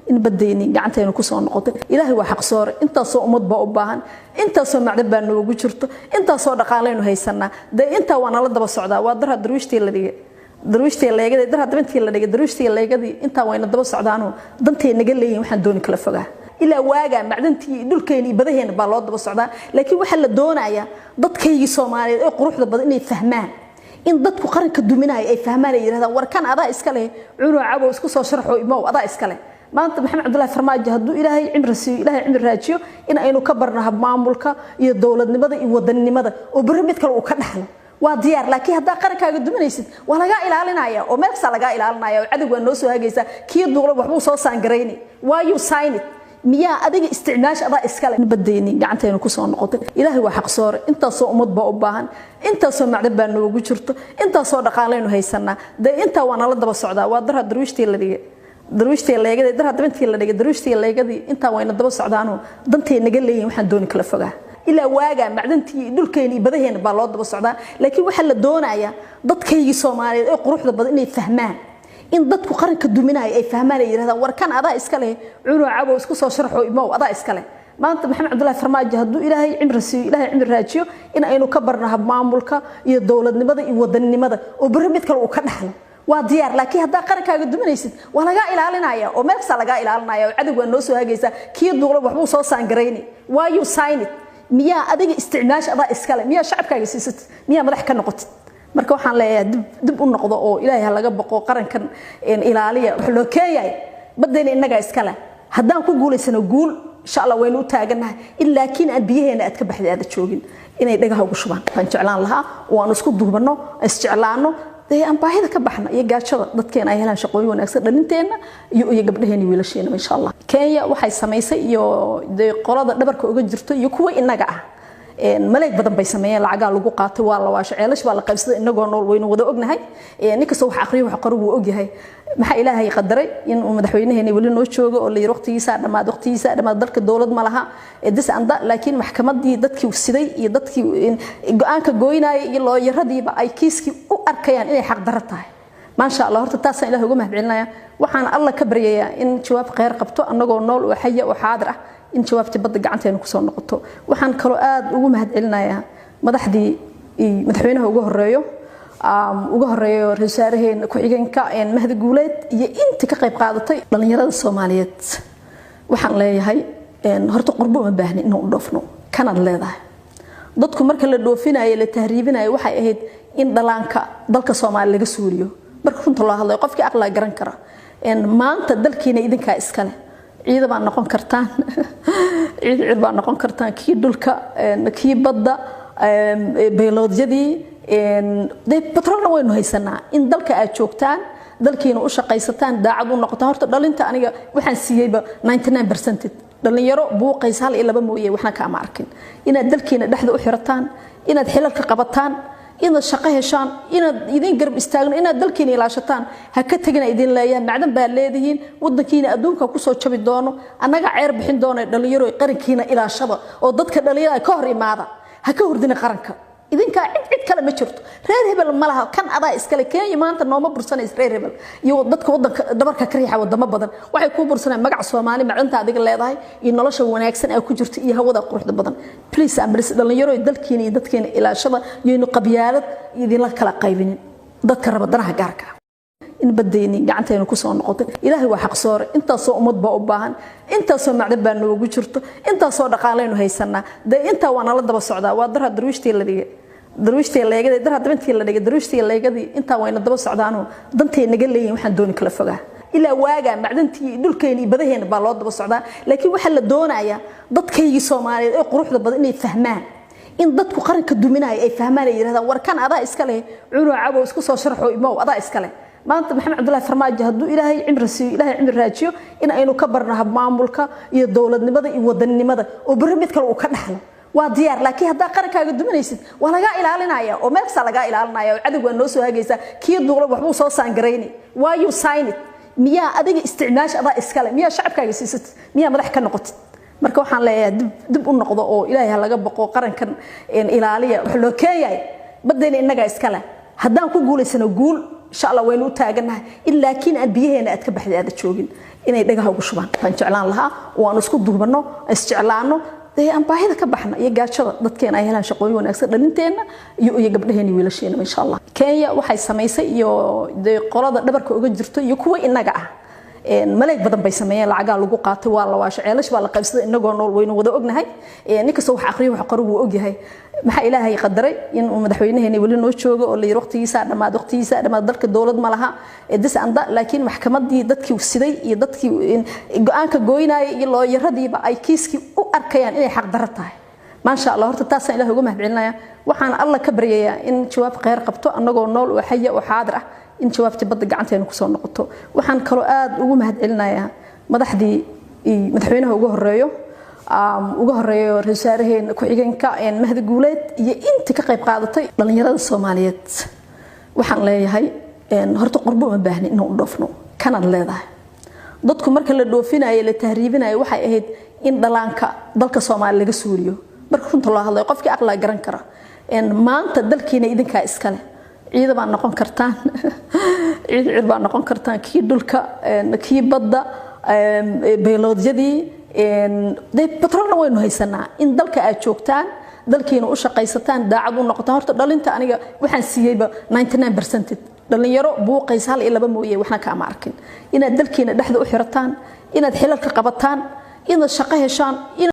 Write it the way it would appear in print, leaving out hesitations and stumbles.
In badayni gacanteena ku soo noqotay. Ilaahay waa xaqsoore. Intaasoo ummad baa u baahan, intaasoo macdan baa noogu jirto, intaasoo dhaqaalaynu haysanaa. Dee intaa waa nala daba socdaa. Waa darha darwiishtii la dhigay, darwiishtii leegadii, darha dabintii la dhigay, darwiishtii leegadii. Intaa wayna daba socdaanoo dantay naga leeyihin. Waxaan dooni kala fogaa ilaa waagaa macdantii dhulkeena iyo badaheena baa loo daba socdaa. Laakiin waxaa la doonayaa dadkaygii Soomaaliyeed ee quruxda badan inay fahmaan in dadku qaranka duminaya, ay fahmaan, ay yidhahdaan: "War kan adaa iska leh, cunoo cabow, isku soo sharxo, imow, adaa iska leh." Maanta Maxamed Cabdullaahi Farmaajo hadduu Ilaahay cimri siiyo, Ilaahay cimri raajiyo, in aynu ka barno habmaamulka iyo dowladnimada iyo wadaninimada, oo berri mid kale uu ka dhaxlo, waa diyaar. Laakiin haddaa qarankaaga duminaysid, waa lagaa ilaalinaya oo meel kastaa lagaa ilaalinaya oo cadowg waa noo soo hagaysaa. Kii duulo waxbuu soo saangarayni. Why you sign it? Miyaa adiga isticmaasha adaa iskale? Badayni gacanteena ku soo noqotay. Ilaahay waa xaqsoore. Intaasoo ummad baa u baahan, intaasoo macdan baa noogu jirto, intaasoo dhaqaalaynu haysanaa. Dee intaa waa nala daba socdaa. Waa darha darwiishtii la dhigay, darwiishtii leegadii, darha dabintii la dhigay, darwiishtii leegadii. Intaa wayna daba socdaanoo dantay naga leeyihin. Waxaan dooni kala fogaa ilaa waagaa macdantii dhulkeena iyo badaheena baa loo daba socdaa. Laakiin waxaa la doonayaa dadkaygii Soomaaliyeed ee quruxda badan inay fahmaan in dadku qaranka duminaya, ay fahmaan, ay yidhahdaan: "War kan adaa iska leh, cunoo cabow, isku soo sharxo, imow, adaa iska leh." Maanta Maxamed Cabdullaahi Farmaajo hadduu Ilaahay cimri siiyo, Ilaahay cimri raajiyo, in aynu ka barno habmaamulka iyo dowladnimada iyo wadaninimada, oo berri mid kale uu ka dhaxlo, waa diyaar. Laakiin haddaa qarankaaga duminaysid, waa lagaa ilaalinaya oo meel kastaa lagaa ilaalinaya oo cadowg waa noo soo hagaysaa. Kii duulo waxbuu soo saangarayni. Why you sign it? Miyaa adiga isticmaasha adaa iskale? Miyaa shacabkaaga siisatid? Miyaa madax ka noqotid? Marka waxaan leeyahay dib u noqdo oo Ilaahay ha laga baqo, qarankan ilaaliya. Wax loo keenyahay badayna innagaa iskale. Haddaan ku guulaysano guul, insha Allah waynu u taagannahay. In laakiin aan biyaheena aad ka baxday aada joogin inay dhagaha ugu shubaan baan jeclaan lahaa, oo aan isku duubanno, isjeclaano, dee aan baahida ka baxna iyo gaajada. Dadkeena ay helaan shaqooyin wanaagsan, dhalinteenna iyo gabdhaheena iyo wiilasheena, insha Allah. Kenya waxay samaysay iyo dee qolada dhabarka uga jirto iyo kuwa inaga ah maleeg badan bay sameeyeen. Lacagaa lagu qaatay, waa la waashay, ceelash baa la qaybsaday inagoo nool. Waynu wada ognahay. Nin kastoo wax aqriyo, wax qoro, wuu ogyahay. Maxaa Ilaahay qadaray? Inuu madaxweynaheena weli noo joogo oo la yiri waqtigiisaa dhammaad, waqtigiisaa dhammaad, dalka dowlad ma laha this and that. Laakiin maxkamadii dadkii siday iyo dadkii go-aanka gooynayay iyo looyaradiiba ay kiiskii u arkayaan inay xaqdarro tahay. Maasha Allah, horta taasaan Ilahay uga mahadcelinaya. Waxaan Alla ka baryayaa in jawaab kheyr qabto, annagoo nool oo xaya oo xaadir ah, in jawaabtii badda gacanteena kusoo noqoto. Waxaan kaloo aad ugu mahadcelinayaa madaxdii, madaxweynaha ugu horeeyo, ra-iisul wasaaraheena, ku-xigeenka Mahdi Guuleed iyo intii ka qayb qaadatay. Dhalinyarada Soomaaliyeed waxaan leeyahay, horta qurbo uma baahni inaan u dhoofno. Kanaad leedahay dadku marka la dhoofinayo, la tahriibinayo, waxay ahayd in dhalaanka dalka Soomaaliya laga suuliyo. Marka runta loo hadlayo, qofkii aqliga garan kara, maanta dalkiina idinkaa iskale. Ciida baa noqon kartaan, ciid cid baa noqon kartaan, kii dhulka, kii badda, beeloodyadii, dee batroolna waynu haysanaa. In dalka aad joogtaan, dalkiina u shaqaysataan, daacad u noqotaan. Horta dhalinta aniga waxaan siiyeyba 99% dhalinyaro buuqaysa, hal iyo laba mooye, waxna kaama arkin. Inaad dalkiina dhexda u xirataan, inaad xilalka qabataan, inaad shaqo heshaan, inaad idin garab istaagno, inaad dalkiina ilaashataan, ha ka tegina idin leeyahay. Macdan baa leedihiin, wadankiina adduunka kusoo jabi doono, annaga ceer bixin doona. Dhalinyaro, qarankiina ilaashada oo dadka dhalinyarada ka hor imaada ha ka hordina. Qaranka idinkaa, cid cid kale ma jirto. Reer hebel ma laha, kan adaa iskale. Kenya maanta nooma bursanaysa. Reer hebel iyo dadka wadanka dhabarka ka riixa wadamo badan waxay kuu bursanayaan magaca Soomaali, macdanta adiga leedahay iyo nolosha wanaagsan ee ku jirta iyo hawada quruxda badan. Please and please, dhalinyaro, dalkiina iyo dadkiina ilaashada. Yaynu qabyaalad idinla kala qaybinin dadka raba danaha gaarka. In badayni gacanteena kusoo noqotay. Ilaahay waa xaqsoore. Intaasoo ummad baa u baahan, intaasoo macdan baa noogu jirto, intaasoo dhaqaalaynu haysanaa. Dee intaa waa nala daba socdaa. Waa darha darwiishtii la dhigay, darwiishtii leegadii, darha dabintii la dhigay, darwiishtii leegadii. Intaa wayna daba socdaanoo dantay naga leeyihin. Waxaan dooni kala fogaa ilaa waagaa macdantii dhulkeena iyo badaheena baa loo daba socdaa. Laakiin waxaa la doonayaa dadkaygii Soomaaliyeed ee quruxda badan inay fahmaan in dadku qaranka duminaya, ay fahmaan, ay yidhahdaan: "War kan adaa iska leh, cunoo cabow, isku soo sharxo, imow, adaa iska leh." Maanta Maxamed Cabdullaahi Farmaajo hadduu Ilaahay cimri siiyo, Ilaahay cimri raajiyo, in aynu ka barno habmaamulka iyo dowladnimada iyo wadaninimada, oo berri mid kale uu ka dhaxlo, waa diyaar. Laakiin haddaa qarankaaga duminaysid, waa lagaa ilaalinaya oo meel kastaa lagaa ilaalinaya oo cadowg waa noo soo hagaysaa. Kii duulo waxbuu soo saangarayni. Why you sign it? Miyaa adiga isticmaasha adaa iskale? Miyaa shacabkaaga siisatid? Miyaa madax ka noqotid? Marka waxaan leeyahay dib u noqdo oo Ilaahay ha laga baqo, qarankan ilaaliya. Wax loo keenyahay badayna innagaa iskale. Haddaan ku guulaysano guul, insha Allah waynu u taagannahay. In laakiin aan biyaheena aad ka baxday aada joogin Inay dhagaha ugu shubaan baan jeclaan lahaa, oo aan isku duubano, isjeclaano, dee aan baahida ka baxna iyo gaajada, dadkeena ay helaan shaqooyin wanaagsan, dhalinteenna iyo gabdhaheena iyo wiilasheena, insha Allah. Kenya waxay samaysay iyo dee qolada dhabarka uga jirto iyo kuwa inaga ah maleeg badan bay sameeyeen. Lacagaa lagu qaatay, waa la waashay, ceelash baa la qaybsaday, inagoo nool waynu wada ognahay. Nin kastoo wax aqriyo, wax qoro, wuu ogyahay. Maxaa Ilaahay qadaray? In uu madaxweynaheena weli noo joogo oo la yiri waqtigiisaa dhammaad, waqtigiisaa dhammaad, dalka dowlad ma laha this and that. Laakiin maxkamadii dadkii siday iyo dadkii go-aanka gooynayay iyo looyaradiiba ay kiiskii u arkayaan inay xaqdarro tahay. Maasha Allah, horta taasaan Ilaah uga mahadcelinaya. Waxaan Alla ka baryayaa in jawaab kheyr qabto, annagoo nool oo xaya oo xaadir ah, in jawaabtii badda gacanteena kusoo noqoto. Waxaan kaloo aad ugu mahadcelinayaa madaxdii, madaxweynaha ugu horeeyo, ra-iisul wasaaraheena, ku-xigeenka Mahdi Guuleed iyo intii ka qayb qaadatay. Dhallinyarada Soomaaliyeed waxaan leeyahay, horta qurbo uma baahni inaan u dhoofno, kanaad leedahay. Dadku marka la dhoofinayo, la tahriibinayo, waxay ahayd in dhalaanka dalka Soomaaliya laga suuliyo. Marka runta loo hadlayo, qofkii aqlaa garan kara. Maanta dalkiina idinkaa iskale. Ciida baa noqon kartaan, ciid cir baa noqon kartaan, kii dhulka, kii badda, beeloodyadii, dee batroolna waynu haysanaa. In dalka aad joogtaan, dalkiina u shaqaysataan, daacad u noqotaan. Horta dhalinta aniga waxaan siiyeyba 99% dhalinyaro buuqaysa hal iyo laba mooye waxna kaama arkin. Inaad dalkiina dhexda u xirataan, inaad xilalka qabataan, inaad shaqo heshaan.